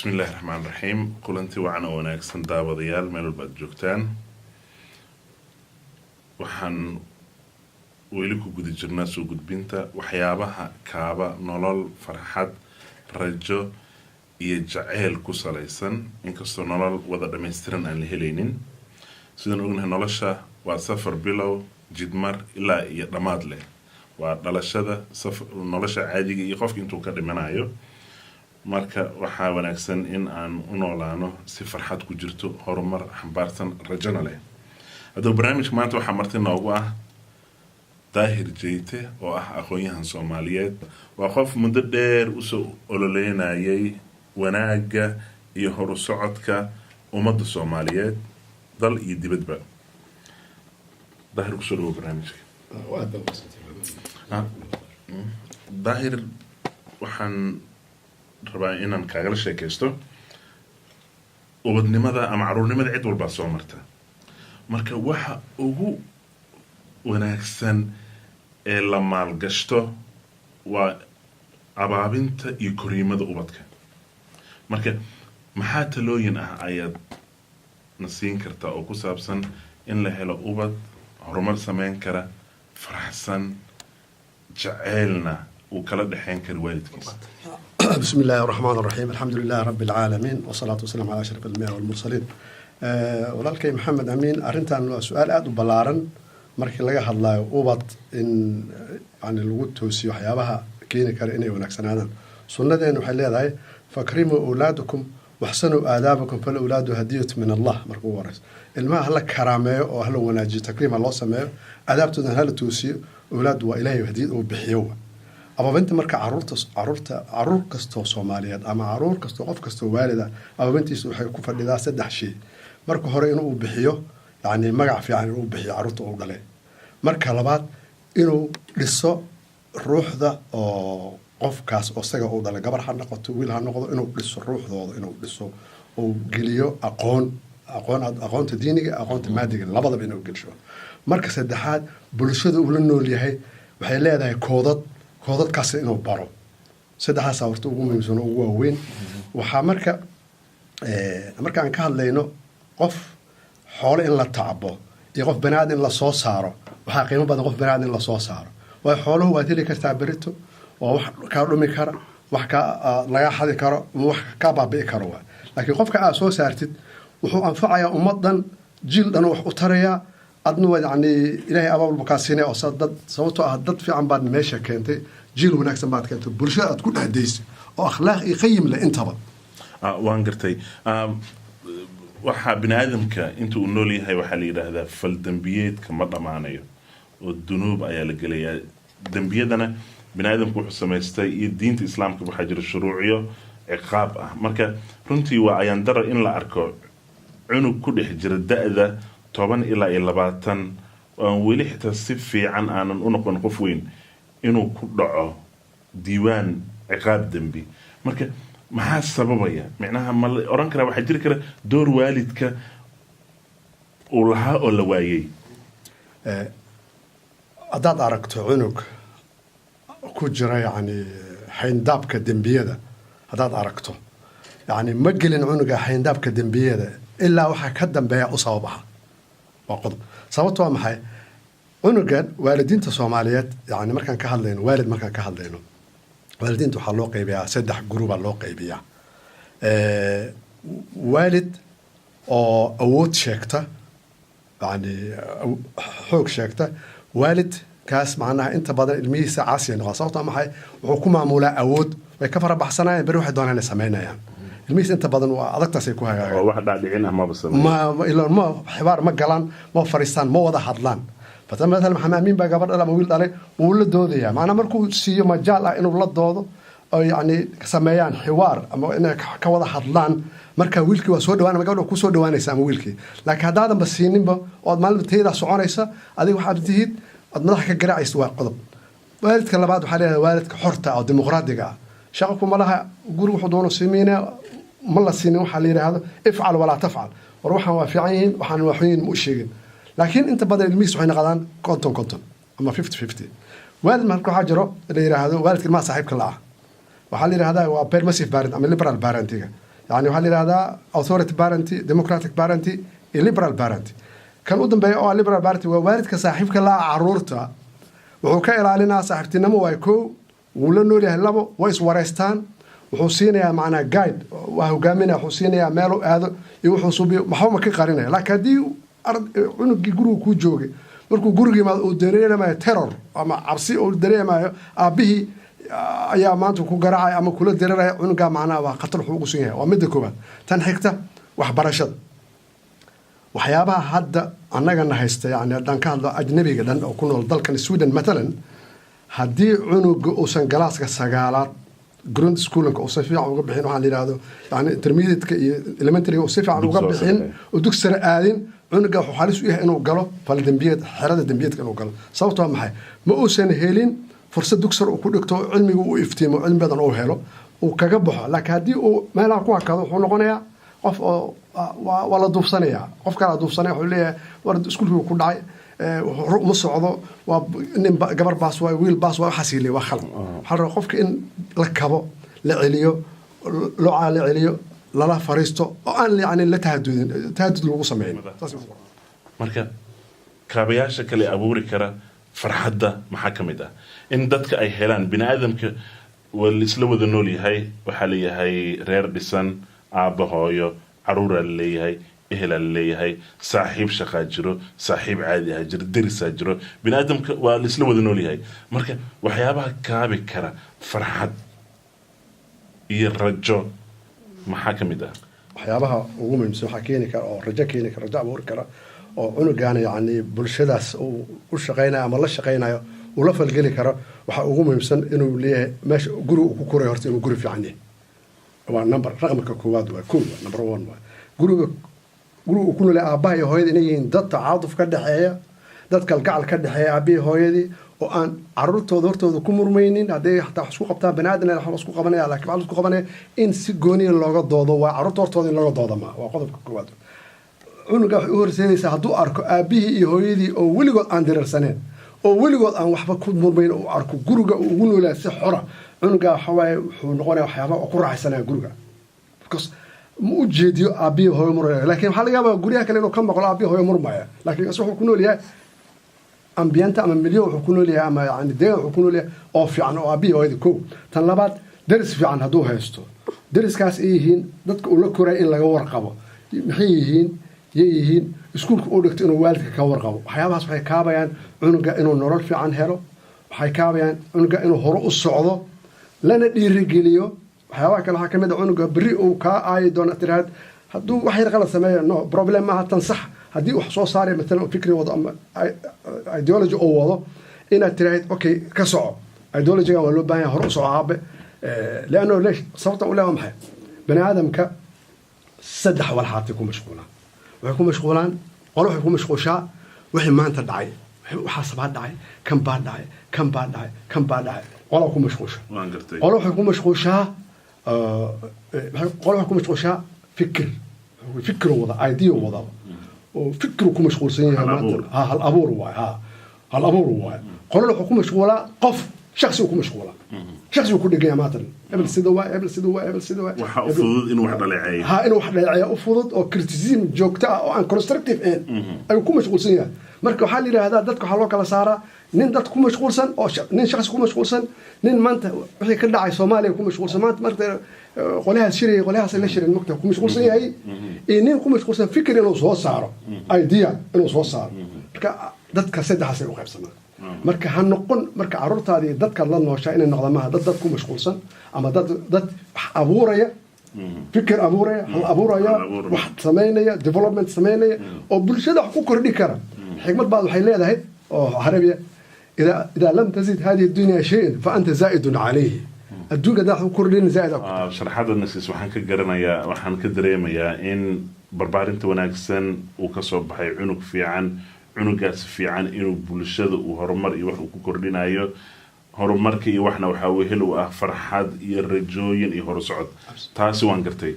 Bismillahi raxmaan raxiim. Kulanti wacan oo wanaagsan, daawadayaal, meel walba aad joogtaan. Waxaan weli ku guda jirnaa soo gudbinta waxyaabaha kaaba nolol farxad, rajo iyo jaceyl ku salaysan, inkastoo nolol wada dhammaystiran aan la helaynin. Sidaan ognahay, nolosha waa safar bilow, jidmar ilaa iyo dhammaad leh. Waa dhalashada, nolosha caadiga iyo qofka intuu ka dhimanayo. Marka waxaa wanaagsan in aan u noolaano si farxad ku jirto, horumar xambaarsan, rajona leh. Haddaba, barnaamijka maanta waxaa marti noogu ah Daahir Jeyte oo ah aqoon-yahan Soomaaliyeed. Waa qof muddo dheer usoo ololeynayay wanaagga iyo horu socodka ummadda Soomaaliyeed, dal iyo dibadba. Daahir, kusoo dhawo barnaamijka. Daahir, waxaan rabaa inaan kaagala sheekaysto ubadnimada ama caruurnimada. Cid walbaa soo marta. Marka waxa ugu wanaagsan ee la maalgashto waa abaabinta iyo koriimada ubadka. Marka maxaa talooyin ah ayaad na siin kartaa oo ku saabsan in la helo ubad horumar sameyn kara, faraxsan, jaceylna uu kala dhexeyn karo waalidkiisa? بسم الله الرحمن الرحيم، الحمد لله رب العالمين، والصلاة والسلام على أشرف الأنبياء والمرسلين. Walaalkay Maxamed Amiin, arrintan waa su-aal aada u ballaaran. Markii laga hadlayo ubad in yani lagu toosiyo waxyaabaha keeni kara inay wanaagsanaadaan, sunnadeena waxay leedahay: "فأكرموا أولادكم وأحسنوا آدابكم فالأولاد هدية من الله." Marka ugu horeyso, ilmaha hala karaameeyo oo hala wanaajiyo, takriim ha loo sameeyo, aadaabtoodan hala toosiyo. Awlaadu waa Ilaahay hadiyad uu bixiyo. Ababinta marka caruurta, caruur kastoo Soomaaliyeed ama caruur kastoo, qof kastoo waalida, ababintiisu waxay ku fadhidaa saddex shay. Marka hore, inuu bixiyo, yani, magac fiican inuu bixiyo caruurta uu dhalay. Marka labaad, inuu dhiso ruuxda oo qofkaas oo isaga uu dhalay, gabar ha noqoto, wiil ha noqdo, inuu dhiso ruuxdooda, inuu dhiso, uu geliyo aqoon, aqoonta diiniga, aqoonta maadiga, labadaba inuu gelsho. Marka saddexaad, bulshada uu la nool yahay waxay leedahay koodad, koodadkaas inuu baro. Saddexdaasa horta ugu muhiimsan oo ugu waaweyn. Waxaa marka marka aan ka hadlayno qof xoolo in la tacbo iyo qof bani aadam in la soo saaro, waxaa qiimo badan qof bani aadam in lasoo saaro, waayo xooluhu waad heli kartaa berito, waa wax kaa dhumi kara, wax kaa lagaa xadi karo ama wax kaa baabi'i karo waay. Laakiin qofka aad soo saartid wuxuu anfacayaa ummad dhan, jiil dhan wax u tarayaa. Adna waa, yacni, Ilaahay abaabulba kaa siinaya oo dad, sababtoo ah dad fiican baad meesha keentay, jiil wanaagsan baad keentay, bulshada aad ku dhexdaysay oo akhlaaq iyo qayim leh intaba. Waan gartay. Waxaa bini aadamka inta uu nool yahay waxaa la yidhaahdaa faldembiyeedka ma dhammaanayo oo dunuub ayaa la gelayaa. Dembiyadana bini aadamku wuxuu samaystay iyo diinta Islaamka waxaa jira shuruucyo ciqaab ah. Marka runtii waa ayaan daro in la arko cunug ku dhex jira da-da 10 ilaa iyo 20, aan weli xitaa si fiican aanan u noqon qof weyn, inuu ku dhaco diiwaan ciqaab dembi. Marka maxaa sababaya? Micnaha, ma la oran karaa waxaa jiri kara door waalidka uu lahaa oo la waayey? Haddaad aragto cunug ku jira, yacni, xayndaabka dembiyada, haddaad aragto, yacni, ma gelin cunuga xayndaabka dembiyada ilaa waxaa ka dambeeya u sabab aha. Waa qodob. Sababto waa maxay? Cunugan, waalidiinta Soomaaliyeed, yani markaan ka hadlayno waalid, markaan ka hadlayno waalidiinta, waxaa loo qaybiyaa saddex group baa loo qaybiyaa. Waalid oo awood sheegta, yani xoog sheegta, waalid kaas macnaha inta badan ilmihiisa caasiya noqon. Sababto maxay? Wuxuu ku maamulaa awood, way ka farabaxsanayaan, beri waxay doonaan inay samaynayaan. Ilmihiisa inta badan waa adagtaasay ku hagaagaan. Oo wax dhaadhicin ah maba sameeyo. Ma xibaar ma galaan, ma fariistaan, ma wada hadlaan. Fata mathalan Maxamed Amiin baa gabadh dhala ama wiil dhalay, wuu la doodayaa. Macnaa, markuu siiyo majaal ah inuu la doodo oo, yacni, sameeyaan xiwaar ama inay ka wada hadlaan, marka wiilkii waa soo dhawaan ama gabadha ku soo dhawaanaysa ama wiilkii. Laakiin haddaadanba siininba oo aad maalinba taydaa soconaysa, adiga waxaad tihid aad madaxa ka garaacaysa. Waa qodob. Waalidka labaad waxaa leedahay waalidka xorta oo dimuqraadiga ah. Shaqo kuma laha guriga, wuxuu doono sameynaa. Ma la siinin waxaa la yidhaahdo "افعل ولا تفعل". War waxaan waa fiican yihiin, waxaan waa xun yihiin, ma u sheegin. Laakiin inta badan ilmihiis waxay noqdaan 50-50 ama 50-50. Waalid marka waxaa jiro la yidhaahdo waalidka ilmaha saaxiibka la ah. Waxaa la yidhahdaa waa permissive parent ama liberal parentiga. Yani waxaa la yidhahdaa authority parent, democratic parent iyo liberal parent. Kan u dambeeya oo ah liberal parent waa waalidka saaxiibka la ah caruurta. Wuxuu ka ilaalinaa saaxiibtinimo, waay kow, wuu la nool yahay. Labo, way iswareystaan. Wuxuu siinayaa macnaa guide, waa hogaaminaya, wuxuu siinayaa meel u aado iyo wuxuu subiyo, waxba ma ka qarinaya. Laakiin haddii cunugii guriga kuu joogay, markuu guriga yimaado, uu dareemayo terror ama cabsi uu dareemayo, aabbihii ayaa maanta ku garaacaya ama kula dareeraya, cunugaa macnaha waa khatar wuxuu ugu sugan yahay. Waa midda koowaad. Tan xigta, waxbarashada. Waxyaabaha hadda annagana haysta, yani haddaan ka hadlo ajnabiga dhan oo ku nool dalkan Sweden matalan, haddii cunuga uusan galaaska sagaalaad, grundskolanka, uusan fiican uga bixin, waxaan la yidhahdo yani intermediate-ka iyo elementaryga uu si fiican uga Dugsi hoose bixin dhexe. oo dugsi sare aadin, cunuga wuxuu halis u yahay inuu galo faldembiyeed, xerada dembiyeedka inuu galo. Sababto waa maxay? Ma uusan helin fursad dugsi sare uu ku dhigto oo cilmiga uu iftiimo, cilmi badan uu helo, uu kaga baxo. Laakiin haddii uu meelaha ku hakado, wuxuu noqonayaa qof oo waa la duufsanaya, qof kalaa duufsanaya. Wuxuu leeyahay, war iskuulkii ku dhacay, hore uma socdo, waa nin gabar baas waay, wiil baas waay. Waxaas leeyahay waa khalad. Waxaa la rabaa qofka in la kabo, la celiyo, locaa la celiyo, lala fariisto oo aan yani la tahadudin, tahadud lagu sameyn. Saas. Marka kaabayaasha kale abuuri kara farxadda maxaa ka mid ah? In dadka ay helaan, bini aadamka waa la isla wada nool yahay. Waxaa leeyahay reer dhisan, aabba, hooyo, caruuraa la leeyahay, ehelaa la leeyahay, saaxiib shaqaa jiro, saaxiib caadi ah jiro, derisaa jiro. Bini aadamka waa la isla wada nool yahay. Marka waxyaabaha kaabi kara farxad iyo rajo maxaa ka mid ah? Waxyaabaha ugu muhiimsan waxaa keeni kara oo rajo keeni kara, rajo abuuri kara, oo cunugaana yacni bulshadaas uu u shaqaynayo ama la shaqaynayo uu la falgeli karo, waxaa ugu muhiimsan inuu leeyahay meesha guriga uu ku korayo horta inuu guri fiican yahay. Waa number, raqamka koowaad, waa kow, waa number one. Waa guriga uu ku nool yahay, aabbaha iyo hooyada inay yihiin dad tacaatuf ka dhexeeya, dad kalgacal ka dhexeeya aabihii hooyadii, oo aan caruurtooda hortooda ku murmaynin. Hadday xataa wax isku qabtaan, bani aadan wax la isku qabanaya, laakiin wax la isku qabanaya in si gooniya looga doodo, waa carruurta hortooda in looga doodo ma. Waa qodobka koowaad. Cunuga waxay u horseedaysaa hadduu arko aabihii iyo hooyadii oo weligood aan dirirsaneen, oo weligood aan waxba ku murmayn, uu arko guriga uu ugu noolyahay si xora, cunuga waxa waaye wuxuu noqonaya waxyaaba oo ku raaxaysanaya guriga, because ma u jeediyo aabihii hooyo murmaya. Laakiin waxaa laga yaabaa guryaha kale inuu ka maqlo aabihii hooyo murmaya, laakiin is wuxuu ku nool yahay ambiente ama milieu wuxuu ku nool yahay ama yani deegaan wuxuu ku nool yahay oo fiican oo aabihii hooyadii. Kow. Tan labaad, deris fiican hadduu haysto, deriskaas ay yihiin dadka uu la koray in laga warqabo, maxay yihiin, yay yihiin, iskuulka uu dhigto inuu waalidka ka warqabo. Waxyaabahaas waxay kaabayaan cunuga inuu nolol fiican helo, waxay kaabayaan cunuga inuu hore u socdo, lana dhiirigeliyo. Waxyaabaha kale waxaa kamid a cunuga berri uu kaa aayi doono tiraahad hadduu wax yar qalad sameeyo, no problem maaha, tan sax. Haddii wax soo saaraya matalan fikri wado ama ideology uu wado, inaad tiraahid, okay, ka soco, ideologygan waa loo baahan yahay, hore u soco aabe. Lianno leesh sababta u leeyahay waa maxay? Bani aadamka saddex walxaatay ku mashquulaan. Waxay ku mashquulaan, qolo waxay ku mashquushaa wixii maanta dhacay, waxaas baa dhacay, kan baa dhacay, kan baa dhacay, kan baa dhacay, qolaa ku mashquusha. Waan gartay. Qolo waxay ku mashquushaa fikir, fikir wada, idea wada oo fikir ku mashquulsan yahay Hal maanta. abuur. Ha, hal abuur waay, ha, hal abuur waay. Qolona wuxuu ku mashquulaa qof shaksi uu ku mashquulaa, shaksi uu ku dhegan yahay maanta, hebel sida waay, hebel sida waay, hebel sida waay. Waxaa u fudud inuu wax dhaleeceeyo. Ha, inuu wax dhaleeceeya u fudud, oo criticism joogto ah oo aan constructive ahayn ayuu ku mashquulsan yahay. Marka waxaa la yidhaahdaa dadka waxaa loo kala saaraa nin dad ku mashquulsan oo nin shaksi ku mashquulsan, nin maanta wixii ka dhacay Soomaaliya ku mashquulsan, maanta marka qolyahaas shiraya, qolyahaas la shirin mugta ku mashquulsan yahay, iyo nin ku mashquulsan fikir inuu soo saaro, idea inuu soo saaro. Marka dadka saddexaasay u qaybsamaan. Marka ha noqon, marka carruurtaadii iyo dadkaad la nooshaa inay noqdaan maaha dad ku mashquulsan ama dad wax abuuraya, fikir abuuraya, hal abuuraya, Hal abuur. wax samaynaya, development samaynaya oo bulshada wax ku kordhi kara. Xikmad baad waxay leedahay oo carabiya: إذا لم تزد هذه الدنيا شيئا فأنت زائد عليه. Adduunka haddaad wax ku kordhin, zaa'id aa ku Sharaxaada nasiis waxaan ka garanayaa, waxaan ka dareemayaa in barbaarinta wanaagsan uu ka soo baxay cunug fiican, cunugaas fiican inuu bulshada uu horumar iyo wax uu ku kordhinayo. Horumarka iyo waxna waxaa wehel u ah farxad iyo rajooyin iyo horusocod. Taasi waan gartay.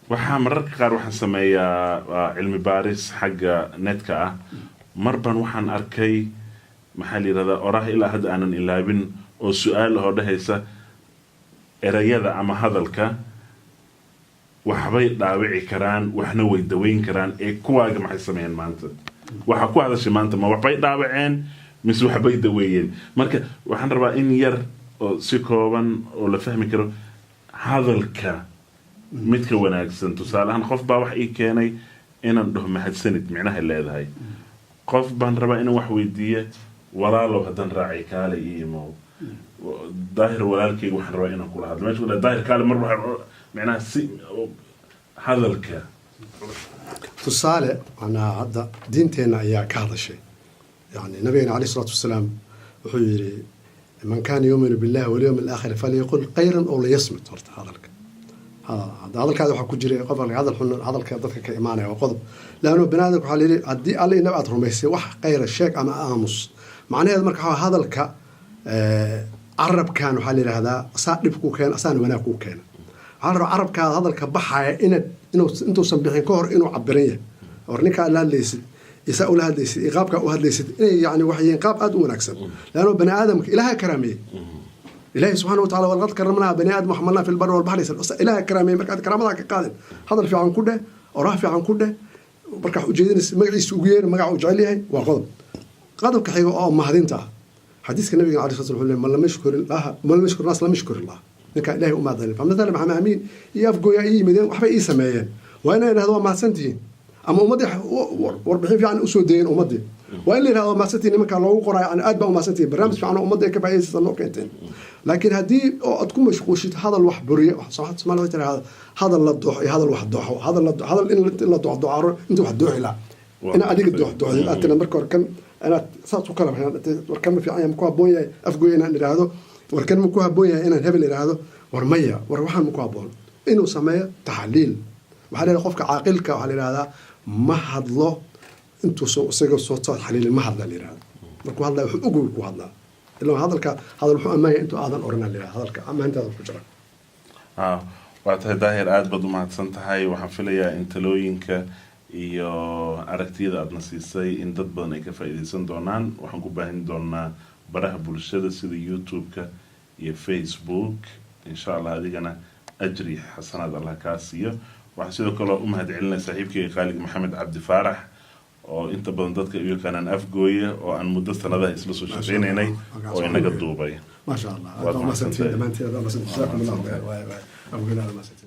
Waxaa mararka qaar waxaan sameeyaa cilmi baaris xagga netka ah. Mar baan waxaan arkay, maxaa la yidhahdaa, oraah ilaa hadda aanan ilaabin oo su-aal oo dhehaysa erayada ama hadalka Waxbay dhaawici karaan, waxna way daweyn karaan. Ee kuwaaga maxay sameeyeen maanta? Waxa ku hadashay maanta ma waxbay dhaawaceen mise waxbay daweeyeen? Marka waxaan rabaa in yar oo si kooban oo la fahmi karo hadalka midka wanaagsan. Tusaale ahaan, qof baa wax ii keenay, inaan dhaho "mahadsanid" micnahay leedahay. Qof baan rabaa inaan wax weydiiye, "Walaalow," haddaan raacay, "kaale ii imow." Daahir walaalkeyga waxaan rabaa inaan kula hadlo, meesha ku dhahay, "Daahir, kaale." Mar waxa micnaha si hadalka. Tusaale, macnaha hadda diinteenna ayaa ka hadashay. Yani nabigeena عليه الصلاة والسلام wuxuu yidhi: "من كان يؤمن بالله واليوم الآخر فليقل خيرا أو ليصمت." Horta hadalka hadda hadalkaada waxaa ku jira qof hadal xun, hadalka dadka ka imaanaya waa qodob laanno bani aadamka waxaa layidhi: haddii Alle inaba aad rumaysay, wax khayra sheeg ama aamus. Macnaheedu marka waxaa hadalka carabkan waxaa la yidhahdaa asaa dhib kuu keena, asaana wanaag kuu keena. Waxaa la rabaa carabkaada hadalka baxaya inaad inuu intuusan bixin ka hor inuu cabiran yahay. Or ninkaa la hadlaysid, isaa ula hadlaysid iyo qaabkaa u hadlaysid inay yani waxay yihiin qaab aada u wanaagsan, laanno bani aadamka Ilaaha karaameeyey. Ilaahi سبحانه وتعالى: ولقد كرمنا بني آدم وحملناهم في البر والبحر. Ilaaha karaameeyey. Markaad karaamadaa ka qaadin, hadal fiican ku dheh, oraah fiican ku dheh. Marka wax ujeedinaysa, magaciisa ugu yeer, magaca uu jecel yahay. Waa qodob. Qodobka xiga oo mahadinta ah, xadiiska nabiga عليه الصلاة والسلام: من لم يشكر الله، من لم يشكر الناس لم يشكر الله. Ninkaan Ilahay u mahadcelin. فمثلا Maxamed Amiin iyo Afgooya ii yimideen, waxbay ii sameeyeen, waa inay idhahdo "Waa mahadsantihiin." Ama ummaddii warbixin fiican usoo deeyeen, ummaddii waa in la yidhahdo "Waa mahadsantihiin." Nimankaa loogu qoraayo, yani aad baa umahadsantihiin, barnaamij fiican oo ummadda ay ka faa'iidaysa noo keenteen. Laakiin haddii oo aad ku mashquushid hadal wax buriya, Soomaalida waxay tirahdaa hadal la dooxo iyo hadal wax dooxo. Hadal la hadal in la dooxdooxaro inta wax dooxi laha in adiga dooxdooxdid, aad tira marka hore kan inaad saas u kala, war kan ma fiican yahay, ma ku habboon yahay Afgooy inaan idhaahdo? War kan ma ku habboon yahay inaan hebel idhaahdo? War maya, war waxaan ma ku habboon? Inuu sameeyo taxliil. Waxaa la yidhaha qofka caaqilka waxaa la yidhahdaa ma hadlo intuusan isaga soo taxliilin. Ma hadla la yidhahda. Markuu hadlaya wuxuu ogow ku hadlaa, ilaa hadalka hadal wuxuu ammaanaya intuu aadan oranaa la yidhahda. Hadalka ammaantaada ku jira. Waa tahay Daahir, aada baad umahadsan tahay. Waxaan filayaa in talooyinka iyo aragtiyada aadna siisay in dad badan ay ka faa'iideysan doonaan. Waxaan ku baahin doonaa baraha bulshada sida YouTube-ka iyo Facebook, insha Allah. Adigana ajri xasanaad Allah kaa siiyo. Waxaan sidoo kale u mahad celinaya saaxiibkayga qaaliga Maxamed Cabdi Faarax, oo inta badan dadka u yaqaanaan Afgooye, oo aan muddo sanadaha isla soo shaqeynaynay oo inaga duubay. ما شاء الله. Waad aad umahadsantihiin. mahadsantahay. Dhammaantiin aad umahadsantihiin. جزاكم الله خير. Waay waay, Afgooyna aad umahadsantihiin.